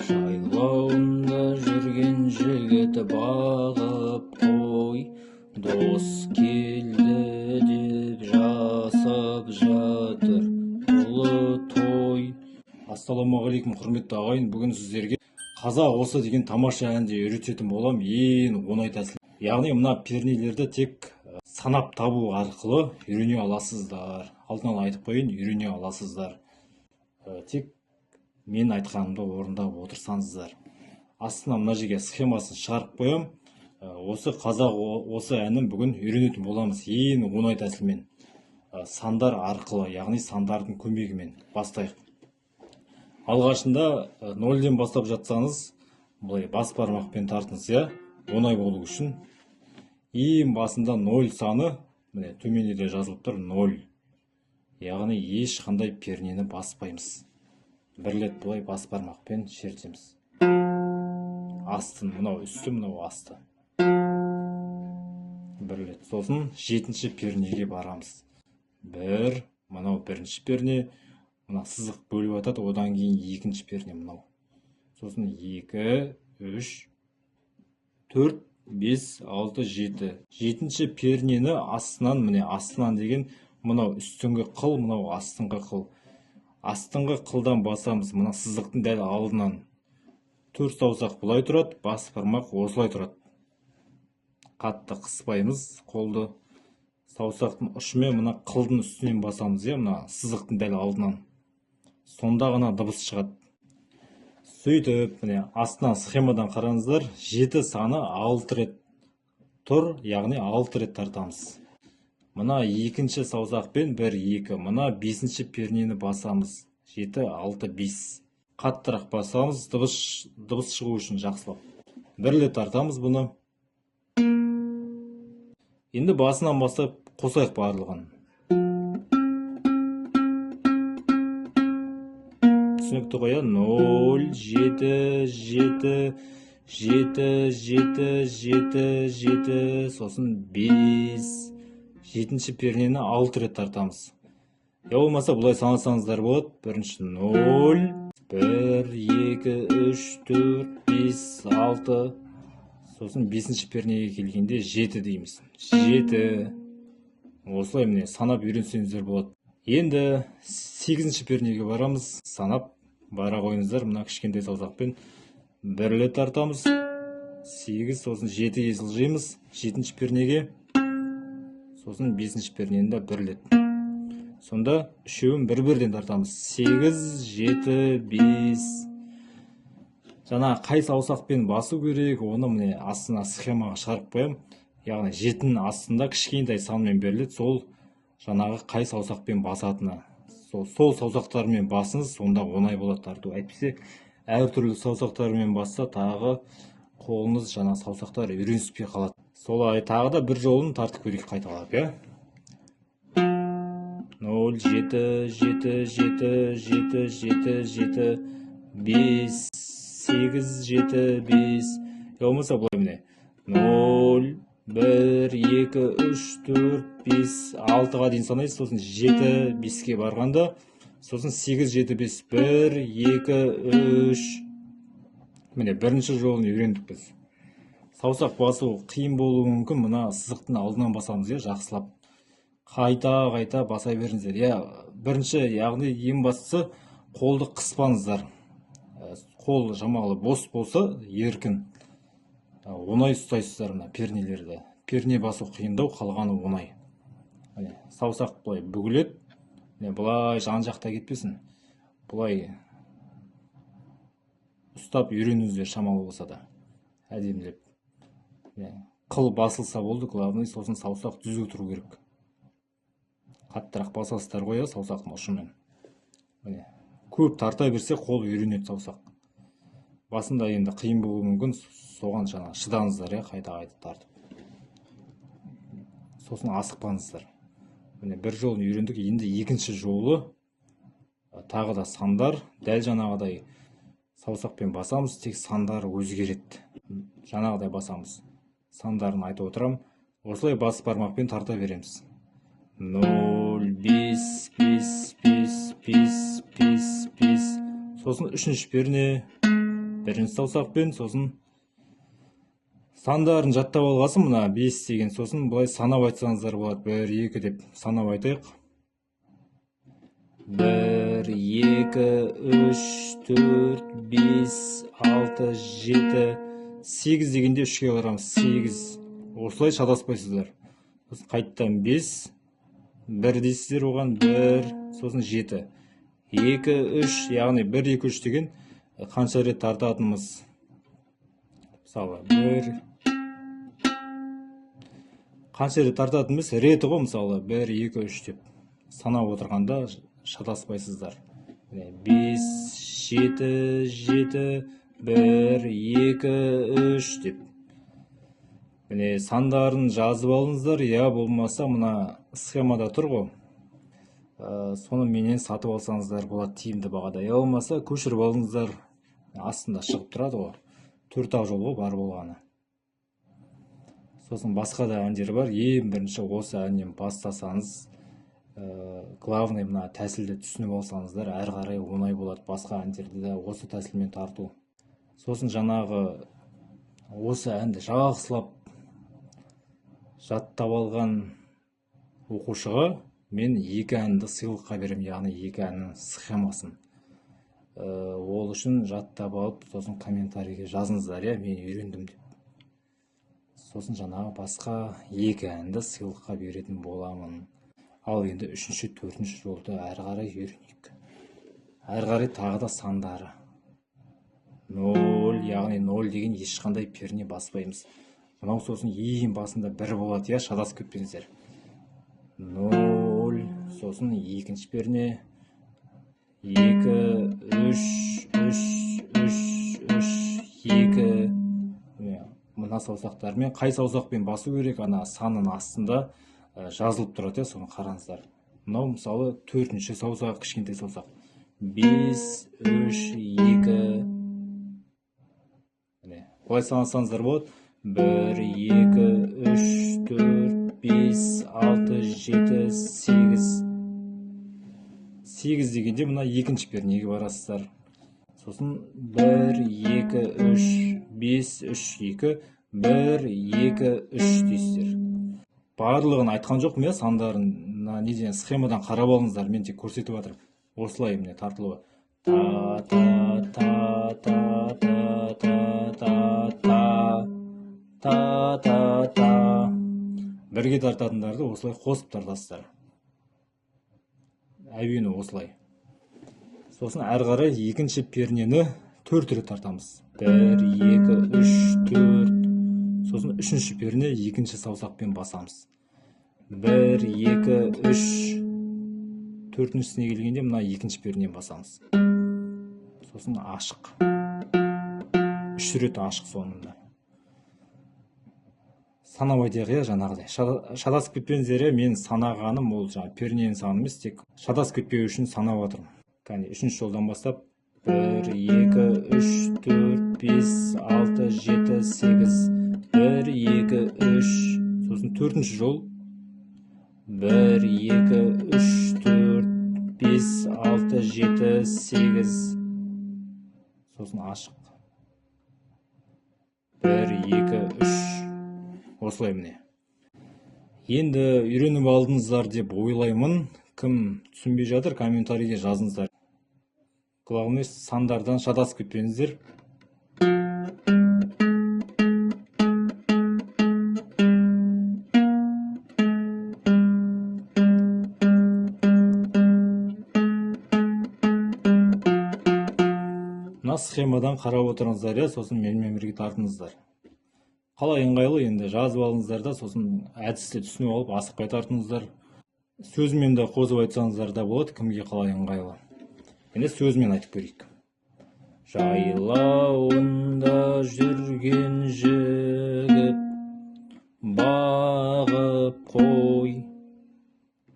Жайлауында жүрген жігіт бағып қой, дос келді деп жасап жатыр ұлы той. Ассалаумағалейкум, құрметті ағайын! Бүгін сіздерге «Қазақ осы» деген тамаша әнді үйрететін боламын. Ең оңай тәсіл, яғни мына пернелерді тек санап табу арқылы үйрене аласыздар. Алдын ала айтып қояйын, үйрене аласыздар, тек мен айтқанымды орындап отырсаңыздар. Астына мына жерге схемасын шығарып қоямын. Осы «Қазақ осы» әнін бүгін үйренетін боламыз ең оңай тәсілмен, сандар арқылы, яғни сандардың көмегімен. Бастайық. Алғашында нөлден бастап жатсаңыз, былай бас бармақпен тартыңыз, иә, оңай болу үшін. Ең басында ноль саны, міне, төменде де жазылып тұр, ноль, яғни ешқандай пернені баспаймыз. Бір рет былай бас бармақпен шертеміз астын, мынау үсті, мынау асты, бір рет. Сосын жетінші пернеге барамыз. Бір, мынау бірінші перне, мына сызық бөліп атады, одан кейін екінші перне мынау, сосын екі, үш, төрт, бес, алты, жеті. Жетінші пернені астынан, міне, астынан деген мынау үстіңгі қыл, мынау астыңғы қыл. Астыңғы қылдан басамыз, мына сызықтың дәл алдынан. Төрт саусақ былай тұрады, бас бармақ осылай тұрады. Қатты қыспаймыз қолды, саусақтың ұшымен мына қылдың үстінен басамыз, иә, мына сызықтың дәл алдынан. Сонда ғана дыбыс шығады. Сөйтіп, міне, астынан схемадан қараңыздар, жеті саны алты рет тұр, яғни алты рет тартамыз. Мына екінші саусақпен бір, екі, мына бесінші пернені басамыз. Жеті, алты, бес. Қаттырақ басамыз, дыбыс шығу үшін жақсылап. Бір рет тартамыз бұны. Енді басынан бастап қосайық барлығын. Түсінікті ғой, иә? Ноль, жеті, жеті, жеті, жеті, жеті, жеті, сосын бес. Жетінші пернені алты рет тартамыз. Я болмаса былай санасаңыздар болады. Бірінші ноль, бір, екі, үш, төрт, бес, алты. Сосын бесінші пернеге келгенде жеті дейміз. Жеті. Осылай, міне, санап үйренсеңіздер болады. Енді сегізінші пернеге барамыз. Санап бара қойыңыздар. Мына кішкентай саусақпен бір рет тартамыз. Сегіз, сосын жетіге жылжимыз. Жетінші пернеге. Сосын бесінші пернені де бір рет. Сонда үшеуін бір-бірден тартамыз. Сегіз, жеті, бес. Жаңа қай саусақпен басу керек, оны, міне, астына схемаға шығарып қоямын. Яғни жетінің астында кішкентай санмен беріледі, сол жаңағы қай саусақпен басатыны. Сол саусақтармен басыңыз, сонда оңай болады тарту. Әйтпесе әртүрлі саусақтармен басса, тағы қолыңыз, жаңа саусақтар үйреніспей қалады. Солай тағы да бір жолын тартып көрейік қайталап, иә. Ноль, жеті, жеті, жеті, жеті, жеті, жеті, бес, сегіз, жеті, бес. Я болмаса былай, міне, ноль, бір, екі, үш, төрт, бес, алтыға дейін санайсыз, сосын жеті, беске барғанда, сосын сегіз, жеті, бес, бір, екі, үш. Міне, бірінші жолын үйрендік біз. Саусақ басу қиын болуы мүмкін, мына сызықтың алдынан басамыз, иә, жақсылап. Қайта-қайта баса беріңіздер. Иә, бірінші, яғни ең бастысы, қолды қыспаңыздар. Қол шамалы бос болса, еркін. Оңай ұстайсыздар мына пернелерді. Перне басу қиындау, қалғаны оңай. Міне, саусақ былай бүгіледі. Міне, былай жан жақта кетпесін. Былай ұстап үйреніңіздер шамалы болса да. Әдемілеп. Міне, қыл басылса болды, главный, сосын саусақ түзу тұру керек. Қаттырақ басасыздар ғой, иә, саусақтың ұшымен. Міне, көп тарта берсе, қол үйренеді, саусақ. Басында енді қиын болуы мүмкін, соған жаңа шыдаңыздар, иә, қайта-қайта тартып. Сосын асықпаңыздар. Міне, бір жолын үйрендік, енді екінші жолы тағы да сандар, дәл жаңағыдай саусақпен басамыз, тек сандар өзгереді. Жаңағыдай басамыз. Сандарын айтып отырамын. Осылай бас бармақпен тарта береміз. Ноль, бес, бес, бес, бес, бес, бес. Сосын үшінші перне. Бірінші саусақпен, сосын сандарын жаттап алғасын мына 5 деген, сосын былай санап айтсаңыздар болады. 1, 2 деп санап айтайық. 1, 2, 3, 4, 5, 6, 7, 8 дегенде 3-ке барамыз. 8. Осылай шатаспайсыздар. Сосын қайтадан 5, 1 дейсіздер оған, 1, сосын 7. 2, 3, яғни 1, 2, 3 деген қанша рет тартатынымыз. Мысалы, 1, қанша рет тартатынымыз реті ғой, мысалы, 1, 2, 3 деп санап отырғанда шатаспайсыздар. 5, 7, 7, 1, 2, 3 деп. Міне сандарын жазып алыңыздар, я болмаса мына схемада тұр ғой. Соны менен сатып алсаңыздар болады тиімді бағада. Я болмаса көшіріп алыңыздар, астында шығып тұрады ғой. 4-ақ жол ғой бар болғаны. Сосын басқа да әндер бар. Ең бірінші осы әннен бастасаңыз, главный мына тәсілді түсініп алсаңыздар, әрі қарай оңай болады басқа әндерді де осы тәсілмен тарту. Сосын жаңағы осы әнді жақсылап жаттап алған оқушыға мен 2 әнді сыйлыққа беремін, яғни 2 әннің схемасын. Ол үшін жаттап алып, сосын комментарийге жазыңыздар, иә, мен үйрендім деп. Сосын жаңағы басқа 2 әнді сыйлыққа беретін боламын. Ал енді 3-ші, 4-ші жолды әрі қарай үйренейік. Әрі қарай тағы да сандары. 0, яғни 0 деген ешқандай перне баспаймыз. Мынау сосын ең басында 1 болады, иә, шатасып кетпеңіздер. 0, сосын екінші перне 2, 3, 3, 3, 3, 2. Мына саусақтармен қай саусақпен басу керек, ана санның астында жазылып тұрады, соны қараңыздар. Мынау мысалы 4-ші саусақ, кішкентай саусақ. 5, 3, 2. Міне, былай санасаңыздар болады. 1, 2, 3, 4, 5, 6, 7, 8. 8 дегенде мына екінші пернеге барасыздар. Сосын 1, 2, 3, 5, 3, 2, 1, 2, 3 дейсіздер. Барлығын айтқан жоқпын, иә, сандарын мына неден схемадан қарап алыңыздар, мен тек көрсетіп жатырмын. Осылай міне тартылуы. Та, та, та, та, та, та, та, та, та, та, та. Бірге тартатындарды осылай қосып тартасыздар. Әуені осылай. Сосын әрі қарай екінші пернені 4 рет тартамыз. 1, 2, 3, 4. Сосын үшінші перне екінші саусақпен басамыз. 1, 2, 3. Төртіншісіне келгенде мына екінші пернені басамыз. Сосын ашық. 3 рет ашық соңында. Санап айтайық, иә, жаңағыдай. Шатасып кетпеңіздер, иә, мен санағаным ол жаңа перненің саны емес, тек шатасып кетпеу үшін санап жатырмын. Кәне, үшінші жолдан бастап 1, 2, 3, 4, 5, 6, 7, 8, 1, 2, 3. Сосын төртінші жол 1, 2, 3, 4, 5, 6, 7, 8. Сосын ашық. 1, 2, 3. Осылай міне. Енді үйреніп алдыңыздар деп ойлаймын. Кім түсінбей жатыр, комментарийге жазыңыздар. Главное, сандардан шатасып кетпеңіздер. Мына схемадан қарап отырыңыздар, иә, сосын менімен бірге тартыңыздар. Қалай ыңғайлы енді жазып алыңыздар да, сосын әдісті түсініп алып асықпай тартыңыздар. Сөзімен де қосып айтсаңыздар да болады, кімге қалай ыңғайлы. Енді сөзімен айтып көрейік. Жайлауында жүрген жігіт бағып қой.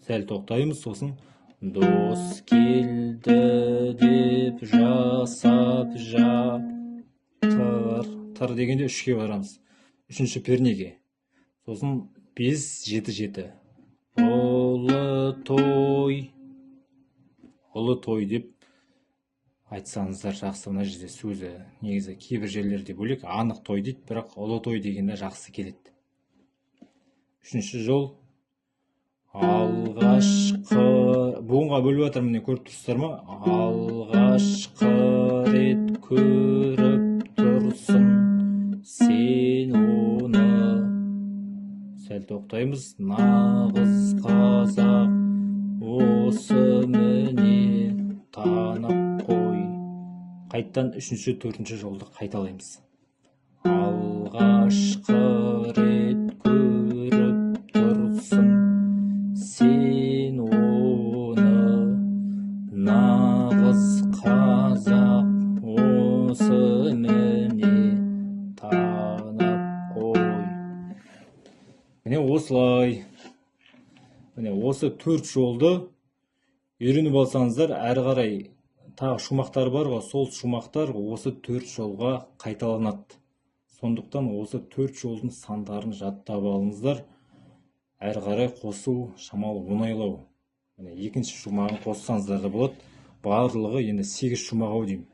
Сәл тоқтаймыз, сосын дос келді деп жасап жатыр. Тыр дегенде 3-ке барамыз. Үшінші пернеге. Сосын 5, 7, 7. Ұлы той. Ұлы той деп Айтсаңыздар, жақсы. Мына жерде сөзі негізі кейбір жерлерде бөлек, анық той дейді, бірақ ұлы той дегенде жақсы келеді. Үшінші жол: алғашқы буынға бөліп жатыр, міне, көріп тұрсыздар ма? Алғашқы рет көріп тұрсың сен оны. Сәл тоқтаймыз. Нағыз қазақ осы, міне, танып қой. Қайттан үшінші, төртінші жолды қайталаймыз. Алғашқы рет көріп тұрсың сен оны, нағыз қазақ осы, міне, танып қой. Міне, осылай. Міне, осы төрт жолды үйреніп алсаңыздар, әрі қарай тағы шумақтар бар ғой, сол шумақтар осы төрт жолға қайталанады. Сондықтан осы төрт жолдың сандарын жаттап алыңыздар, әрі қарай қосу шамалы оңайлау. Міне, екінші шумағын қоссаңыздар да болады. Барлығы енді сегіз шумақ ау деймін.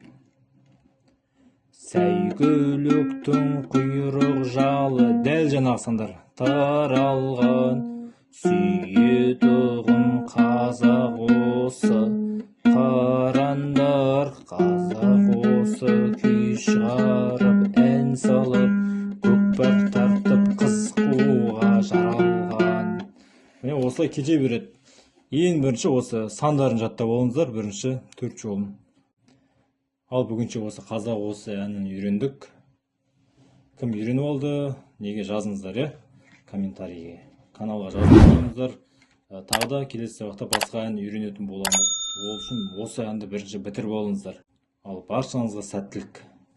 Сәйгүліктің құйрық жалы, дәл жаңағы сандар, таралған. Сүйетұғын қазақ осы, қарандар, қазақ осы. Күй шығарып, ән салып, көкпар тартып, қыз қууға жаралған. Міне, осылай кете береді. Ең бірінші осы сандарын жаттап алыңыздар, бірінші төрт жолын. Ал бүгінше осы «Қазақ осы» әнін үйрендік. Кім үйреніп алды, неге жазыңыздар, иә, комментарийге, каналға жазылып қойыңыздар. Тағы да келесі сабақта басқа ән үйренетін боламыз. Ол үшін осы әнді бірінші бітіріп алыңыздар. Ал баршаңызға сәттілік!